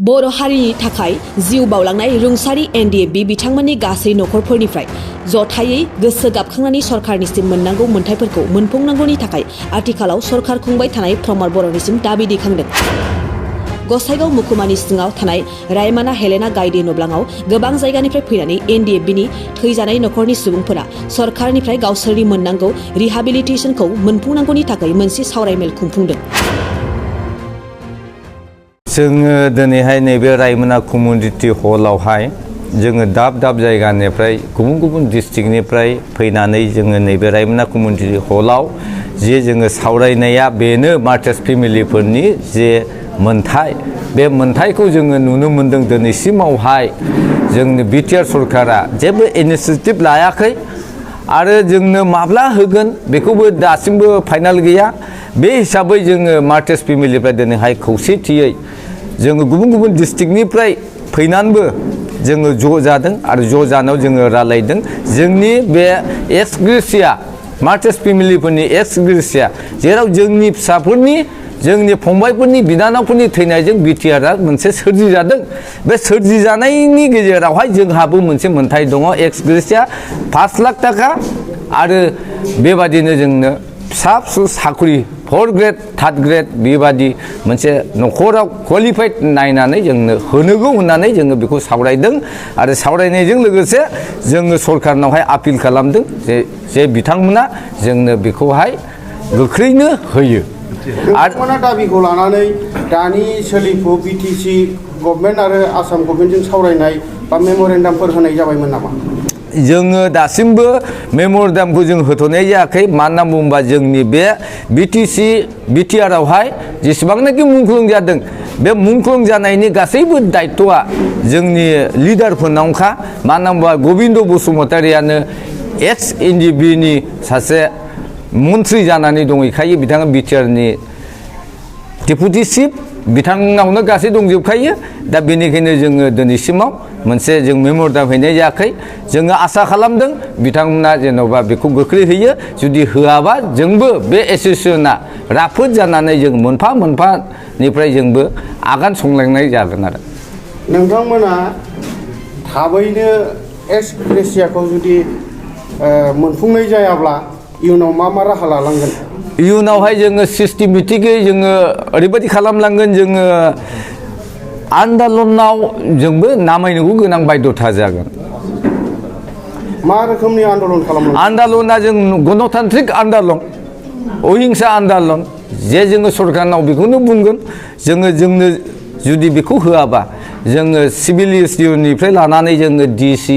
बर' हारिनि थाखाय जिउ बावलांनाय रुंसारि एनडिएफबि बिथांमोननि गासै नखरफोरनिफ्राय जथायै गोसो गाबखांनानै सरकारनिसिम मोननांगौ मोनथायफोरखौ मोनफुंनांगौनि थाखाय आथिखालाव सरकार खुंबाय थानाय प्रमद बर'निसिम दाबि दैखांदों। गसाइगाव मुखुमानि सिङाव थानाय रायमाना हेलेना गायदे नब्लाङाव गोबां जायगानिफ्राय फैनानै एनडिएफबिनि थैजानाय नखरनि सुबुंफोरा सरकारनिफ्राय गावसोरनि मोननांगौ रिहाबिलिटेसनखौ मोनफुंनांगौनि थाखाय मोनसे सावरायमेल खुंफुंदों। जोङो दिनैहाय नैबे रायमना कमिउनिटि हलावहाय जोङो दाब दाब जायगानिफ्राय गुबुन गुबुन डिस्ट्रिक्टनिफ्राय फैनानै जोङो नैबे रायमना कमिउनिटि हलाव जे जोङो सावरायनाया बेनो मार्टार्स फेमिलिफोरनि जे मोनथाय बे मोनथायखौ जोङो नुनो मोनदों। दिनैसिमावहाय जोंनि बिटिआर सरकारा जेबो इनिशिएटिभ लायाखै आरो जोंनो माब्ला होगोन बेखौबो दासिमबो फाइनाल गैया। बे हिसाबै जोङो मार्टार्स फेमिलिफ्रा दिनैहाय खौसेथियै जोङो गुबुन गुबुन डिस्ट्रिक्टनिफ्राय फैनानैबो जोङो ज' जादों आरो ज' जानायाव जोङो रायलायदों। जोंनि बे एक्स ग्रेसिया मार्टार्स फेमिलिफोरनि एक्स ग्रेसिया जेराव जोंनि फिसाफोरनि जोंनि फंबायफोरनि बिनानावफोरनि थैनायजों बिटिआरआ मोनसे सोरजिजादों। बे सोरजिजानायनि गेजेरावहाय जोंहाबो मोनसे मोनथाय दङ एक्स ग्रेसिया 5 लाख थाखा आरो बेबादिनो जोंनो फिसा फिसौ साख्रि 4 ग्रेड 3 ग्रेड बेबादि मोनसे न'खराव क्वालिफाइड नायनानै जोंनो होनांगौ होननानै जोङो बेखौ सावरायदों आरो सावरायनायजों लोगोसे जोङो सरकारनावहाय आपिल खालामदों जे बिथांमोना जोंनो बेखौहाय गोख्रैनो होयो। नोंथांमोना दाबिखौ लानानै दानि सोलिफु बिटिसि गभर्नमेन्ट आरो आसाम गभर्नमेन्टजों सावरायनाय बा मेम'रेन्डामफोर होनाय जाबायमोन नामा? जोङो दासिमबो मेम'रेन्डामखौ जों होथ'नाय जायाखै। मानो होनना बुङोबा जोंनि बे बिटिआरआवहाय जेसेबांनाखि मुंख्लं जादों बे मुंख्लं जानायनि गासैबो दायथ'आ जोंनि लिडारफोरनावखा। मानो होनबा गबिन्द बसुमतारियानो एक्स एनडिएफबिनि सासे मन्थ्रि जानानै दंहैखायो। बिथाङा बिटिआरनि डेपुटि चिफ बिथांनावनो गासै दंजोबखायो। दा बेनिखायनो जोङो दिनैसिमाव मोनसे जों मेम'रेन्डाम हैनाय जायाखै। जोङो आसा खालामदों बिथांमोना जेन'बा बेखौ गोख्रै होयो। जुदि होआबा जोंबो बे एसोसिएसना राफोद जानानै जों मोनफा मोनफानिफ्राय जोंबो आगान संलांनाय जागोन आरो। नोंथांमोना थाबैनो एक्स ग्रेसियाखौ जुदि मोनफुंनाय जायाब्ला इयुनाव मा राहा लालांगोन? इयुनावहाय जोङो सिस्टेमेटिकै जोङो ओरैबायदि खालामलांगोन। जोङो आन्दलनाव जोंबो नामायनो गोनां बायध'था जागोन। मा रोखोमनि आन्दलन खालामगोन? आन्दलना जों गणतान्त्रिक आन्दलन अहिंसा आन्दलन जे जोङो सरकारनाव बेखौनो बुंगोन। जोंनो जुदि बेखौ होआबा जोङो सिभिल एसडिअनिफ्राय लानानै जोङो डिसि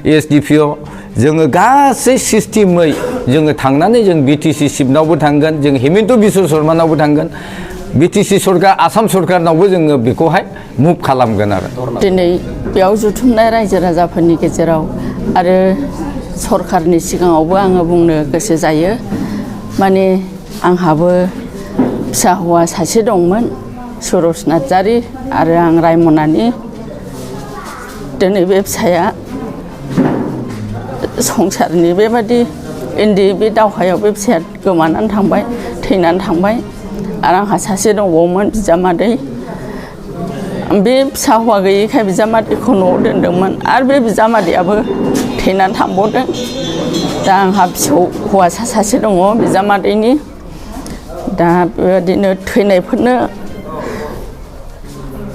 एसडिपिअ जोङो गासै सिस्टेमै जोङो थांनानै जों बिटिसि चिफनावबो थांगोन। जों हेमन्त बिश्व शर्मानावबो थांगोन। बिटिसि सरकार आसाम सरकारनावबो जोङो बेखौहाय मुभ खालामगोन आरो। दिनै बेयाव जुथुमनाय रायजो राजाफोरनि गेजेराव आरो सरकारनि सिगाङावबो आङो बुंनो गोसो जायो। माने आंहाबो फिसा हौवा सासे दंमोन सुरज नार्जारि आरो आं रायमनानि। दिनै बे फिसाया संसारनि बेबादि एनडिएफबि दावहायाव बे फिसाया गोमानानै थांबाय, थैनानै थांबाय। आरो आंहा सासे दंबावोमोन बिजामादै। बे फिसा हौवा गैयैखाय बिजामादैखौ न'आव दोनदोंमोन आरो बे बिजामादैयाबो थैनानै थांबावदों। दा आंहा फिसौ हौवासा सासे दङ बिजामादैनि। दा बेबादिनो थैनायफोरनो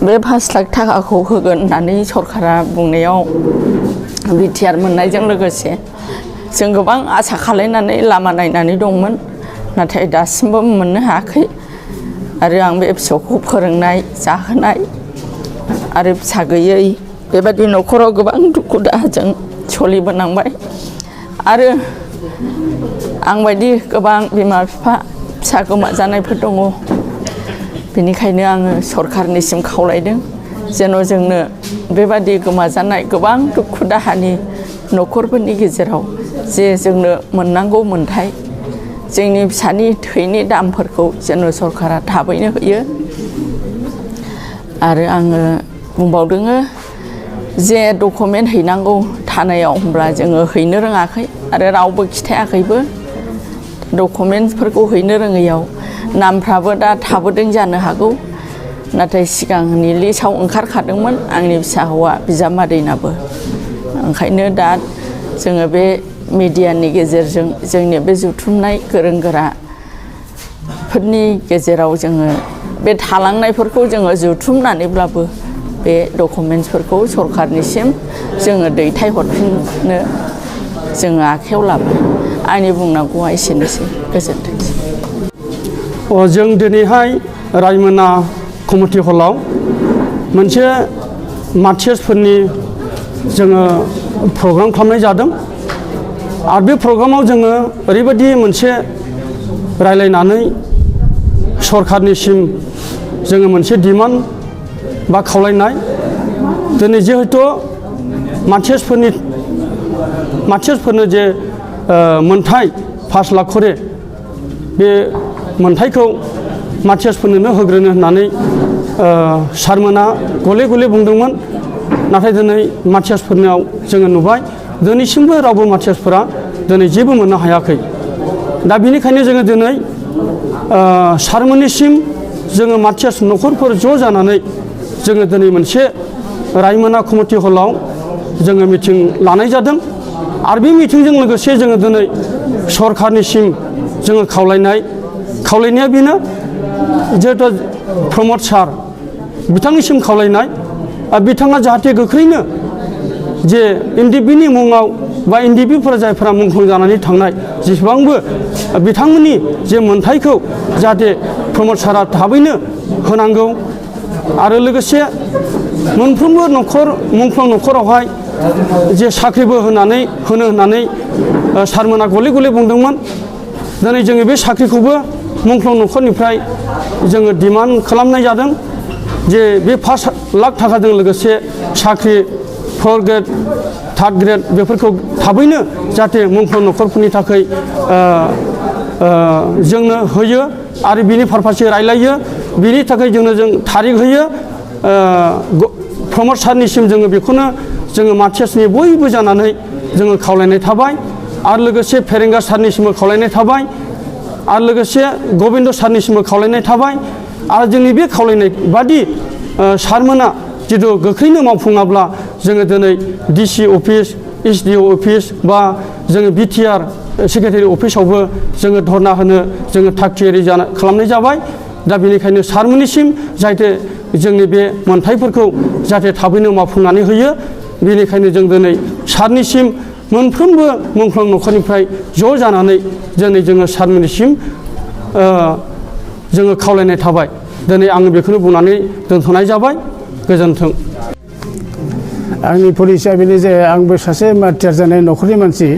बे 5 लाख थाखाखौ होगोन होननानै सरकारा बुंनायाव बिटिआर मोननायजों लोगोसे जों गोबां आसा खालायनानै लामा नायनानै दंमोन। नाथाय दासिमबो मोननो हायाखै। आरो आं बे फिसौखौ फोरोंनाय जाहोनाय आरो फिसा गैयै बेबादि न'खराव गोबां दुखु दाहाजों सोलिबोनांबाय। आरो आंबायदि गोबां बिमा बिफा फिसा गोमाजानायफोर दङ। बेनिखायनो आङो सरकारनिसिम खावलायदों जेन' जोंनो बेबादि गोमाजानाय गोबां दुखु दाहानि न'खरफोरनि गेजेराव जे जोंनो मोननांगौ मोनथाय जोंनि फिसानि थैनि दामफोरखौ जेन' सरकारा थाबैनो होयो। आरो आङो बुंबावदों जे डकुमेन्ट हैनांगौ थानायाव होमब्ला जोङो हैनो रोङाखै आरो रावबो खिथायाखैबो। डकुमेन्टफोरखौ हैनो रोङैयाव नामफ्राबो दा थाबोदों जानो हागौ। नाथाय सिगांनि लिस्टआव ओंखारखादोंमोन आंनि फिसा हौवा बिजामादैनाबो ओंखायनो दा जोङो बे मिडियानि गेजेरजों जोंनि बे जुथुमनाय गोरों गोराफोरनि गेजेराव जोङो बे थालांनायफोरखौ जोङो जुथुमनानैब्लाबो बे डकुमेन्टसफोरखौ सरकारनिसिम जोङो दैथायहरफिननो जोङो आखायाव लाबाय आंनि बुंनांगौआ एसेनोसै गोजोन्थोंसै जों दिनैहाय रायमना कमिटि हलाव मोनसे मार्टियार्सफोरनि जोङो प्रग्राम खालामनाय जादों आरो बे प्रग्रामाव जोङो ओरैबायदि मोनसे रायलायनानै सरकारनिसिम जोङो मोनसे डिमान्ड बा खावलायनाय दिनै जिहेतु मार्टियार्सफोरनो जे मोनथाय 5 लाख खरे बे मोनथायखौ मार्टियार्सफोरनो होग्रोनो होननानै सारमोना गले गले बुंदोंमोन नाथाय दिनै मार्टियार्सफोरनाव जोङो नुबाय दिनैसिमबो रावबो मार्टियार्सफोरा दिनै जेबो मोननो हायाखै दा बेनिखायनो जोङो दिनै सारमोननिसिम जोङो मार्टियार्स न'खरफोर ज' जानानै जोङो दिनै मोनसे रायमना कमिटि हलाव जोङो मिटिं लानाय जादों आरो बे मिटिंजों लोगोसे जोङो दिनै सरकारनिसिम जोङो खावलायनाया बेनो जिहेतु प्रमद सार बिथांनिसिम खावलायनाय बिथाङा जाहाथे गोख्रैनो जे एनडिएफबिनि मुङाव बा एनडिएफबिफोरा जायफोरा मुंख्लं जानानै थांनाय जेसेबांबो बिथांमोननि जे मोनथायखौ जाहाथे प्रमद सारा थाबैनो होनांगौ आरो लोगोसे मोनफ्रोमबो मुंख्लं न'खरावहाय जे साख्रिबो होनो होननानै सारमोना गले गले बुंदोंमोन दिनै जोङो बे साख्रिखौबो मुंख्लं न'खरनिफ्राय जोङो डिमान्ड खालामनाय जादों जे बे 5 लाख थाखाजों लोगोसे साख्रि 4 ग्रेड 3 ग्रेड बेफोरखौ थाबैनो जाहाथे मुंख्लं न'खरफोरनि थाखाय जोंनो होयो आरो बिनि फारसे रायलायो बिनि थाखाय जों थारिख होयो प्रमद सारनिसिम जोङो बेखौनो जोङो मार्टियार्सनि बयबो जानानै जोङो खावलायनाय थाबाय आरो लोगोसे फेरेंगा सारनिसिमबो खावलायनाय थाबाय आरो लोगोसे गबिन्द सारनिसिमबो खावलायनाय थाबाय आरो जोंनि बे खावलायनाय बादि सारमोना जितु गोख्रैनो मावफुङाब्ला जोङो दिनै डिसि अफिस एसडिअ अफिस बा जोङो बिटिआर सेक्रेटारि अफिसावबो जोङो धरना होनो जोङो थागथियारि खालामनाय जाबाय दा बेनिखायनो सारमोननिसिम जाहाथे जोंनि बे मोनथायफोरखौ जाहाथे थाबैनो मावफुंनानै होयो बेनिखायनो जों दिनै सारनिसिम मोनफ्रोमबो मुंख्लं न'खरनिफ्राय ज' जानानै दिनै जोङो सारमोननिसिम जोङो खावलायनाय थाबाय दिनै आङो बेखौनो बुंनानै दोनथ'नाय जाबाय गोजोन्थों आंनि पलिसिया बेनो जे आंबो सासे मार्टियार जानाय न'खरनि मानसि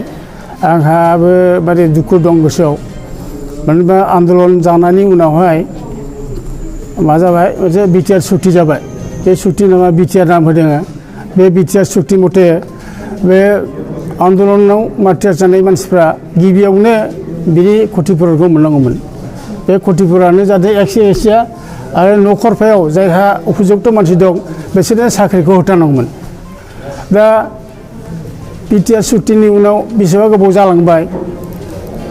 आंहाबो बारे दुखु दं गोसोआव मानोना आन्दलन जानायनि उनावहाय मा जाबाय मोनसे बिटिआर सुक्ति जाबाय बे सुक्ति नामा बिटिआर नाम होदों बे बिटिआर सुक्ति मथे बे आन्दलनाव मार्टियार जानाय मानसिफ्रा गिबियावनो बिनि खथिफोरखौ मोननांगौमोन बे खथिफोरानो जादों एक्सिया आरो न'खरफायाव जायहा उपयुक्त मानसि दं बिसोरनो साख्रिखौ होथारनांगौमोन दा बिटिआर सुक्तिनि उनाव बेसेबा गोबाव जालांबाय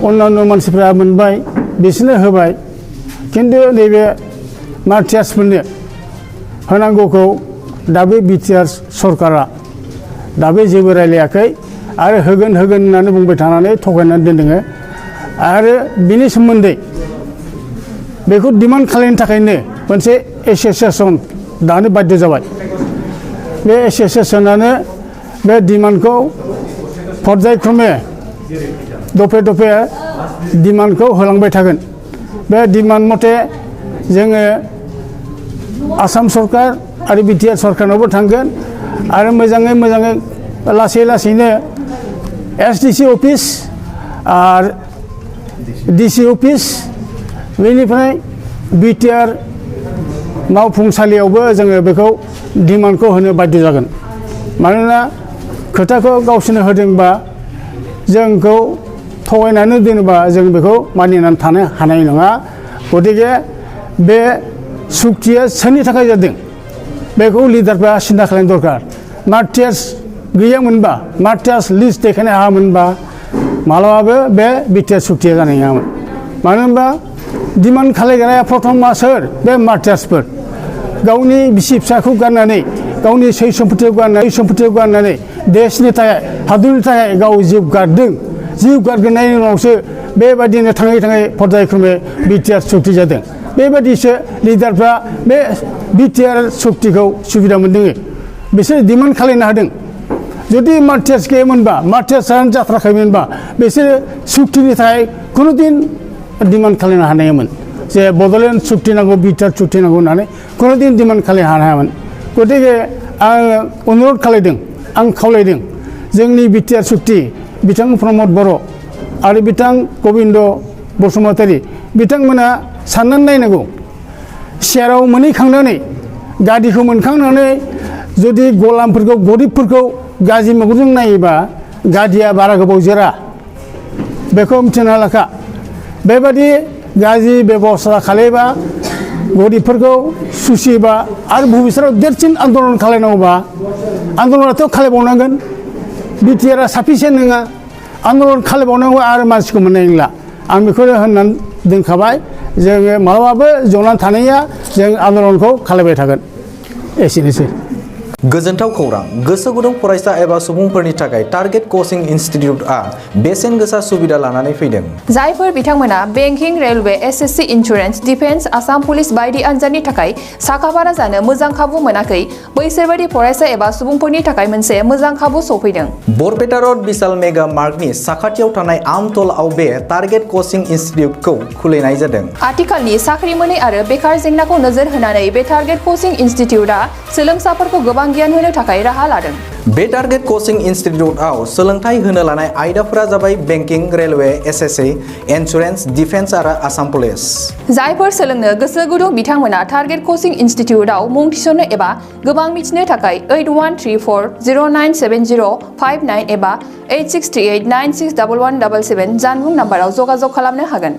अन्यान्य मानसिफ्रा मोनबाय बिसोरनो होबाय खिन्थु नैबे मार्टियार्सफोरनो होनांगौखौ दाबो बिटिआर सरकारा दाबो जेबो रायलायाखै आरो होगोन होननानै बुंबाय थानानै थगायनानै दोनदों आरो बिनि सोमोन्दै बेखौ डिमान्ड खालामनो थाखायनो मोनसे एसोसिएसन दानो बाध्य जाबाय बे एसोसिएसनानो बे डिमान्डखौ पर्यायक्रमे दफे दफे डिमान्डखौ होलांबाय थागोन बे डिमान्ड मथे जोङो आसाम सरकार आरो बिटिआर सरकारनावबो थांगोन आरो मोजाङै लासै लासैनो एसडिसि अफिस आरो डिसि अफिस बेनिफ्राय बिटिआर मावफुंसालियावबो जोङो बेखौ डिमान्डखौ होनो बाध्य जागोन मानोना खोथाखौ गावसोरनो होदोंबा जोंखौ थगायनानै दोनोबा जों बेखौ मानिनानै थानो हानाय नङा गतिके बे सुक्तिया सोरनि थाखाय जादों बेखौ लिडारफ्रा सिन्था खालामनो दरकार मार्टियार्स गैयामोनबा मार्टियार्स लिस्ट देखायनो हायामोनबा मालाबाबो बे बिटिआर सुक्तिया जानाय नङामोन मानो होनबा डिमान्ड खालामग्राया प्रथम सोर बे मार्टियार्सफोर गावनि बिसि फिसाखौ गारनानै गावनि सै सम्पथिखौ गारनानै देशनि थाखाय हादरनि थाखाय गाव जिउ गारदों जिउ गारग्रोनायनि उनावसो बेबायदिनो थाङै थाङै पर्यायक्रमे बिटिआर सुक्ति जादों बेबायदिसो लिडारफ्रा बे बिटिआर सुक्तिखौ सुबिदा मोनदों बिसोर डिमान्ड खालामनो हादों जुदि मार्चार्स गैयामोनबा मार्चार्सआनो जाथ्राखैमोनबा बिसोरो सुक्तिनि थाखाय खुनुदिन डिमान्ड खालामनो हानायमोन जे बड'लेण्ड सुक्ति नांगौ बिटिआर सुक्ति नांगौ होननानै खुनुदिन डिमान्ड खालामनो हायामोन गतिके आङो अनुरद खालामदों आं खावलायदों जोंनि बिटिआर सुक्ति बिथां प्रमद बर' आरो बिथां गबिन्द बसुमतारी बिथांमोना साननानै नायनांगौ सेयाराव मोनहैखांनानै गादिखौ मोनखांनानै जुदि गलामफोरखौ गरिबफोरखौ गाज्रि मेगनजों नायोबा गादिया बारा गोबाव जोरा बेखौ मिथिना लाखा बेबादि गाज्रि बेबस्था खालामबा गरिबफोरखौ सुसिबा आरो भबिष्यतआव देरसिन आन्दलन खालामनांगौबा आन्दलनाथ' खालामबावनांगोन बिटिआरआ साफिसियेन्ट नङा आन्दलन खालामबावनांगौ आरो मानसिखौ मोननाय नंला आं बेखौनो होननानै दोनखाबाय जोङो मालाबाबो जनानै थानाया जों आन्दलनखौ खालामबाय थागोन एसेनोसै गोजोनथाव खौरां गोसो गुदुं फरायसा एबा सुबुंफोरनि थाखाय टारगेट कचिं इनस्टिट्यूटआ बेसेन गोसा सुबिदा लानानै फैदों जायफोर बिथांमोना banking railway SSC insurance defence Assam police बायदि आनजादनि थाखाय साखाफारा जानो मोजां खाबु मोनाखै बैसोरबायदि फरायसा एबा सुबुंफोरनि थाखाय मोनसे मोजां खाबु सफैदों बरपेटा रोड विशाल मेगा मार्टनि साखाथियाव थानाय आमतलाव बे टारगेट कचिं इनस्टिट्यूटखौ खुलिनाय जादों आथिखालनि साख्रि मोनै आरो बेकार जेंनाखौ नोजोर होनानै बे टारगेट कचिं इनस्टिट्यूटआ सोलोंसाफोरखौ गोबां गियान होनो थाखाय राहा लादों बे टारगेट कचिं इनस्टिट्यूटआव सोलोंथाइ होनो लानाय आयदाफोरा जाबाय banking railway SSC insurance defence आरो आसाम पुलिस जायफोर सोलोंनो गोसो गुदुं बिथांमोना टारगेट कचिं इनस्टिट्यूटआव मुं थिसननो एबा गोबां मिथिनो थाखाय 8134097059 एबा 8638961177 जानबुं नाम्बाराव जगाजग खालामनो हागोन।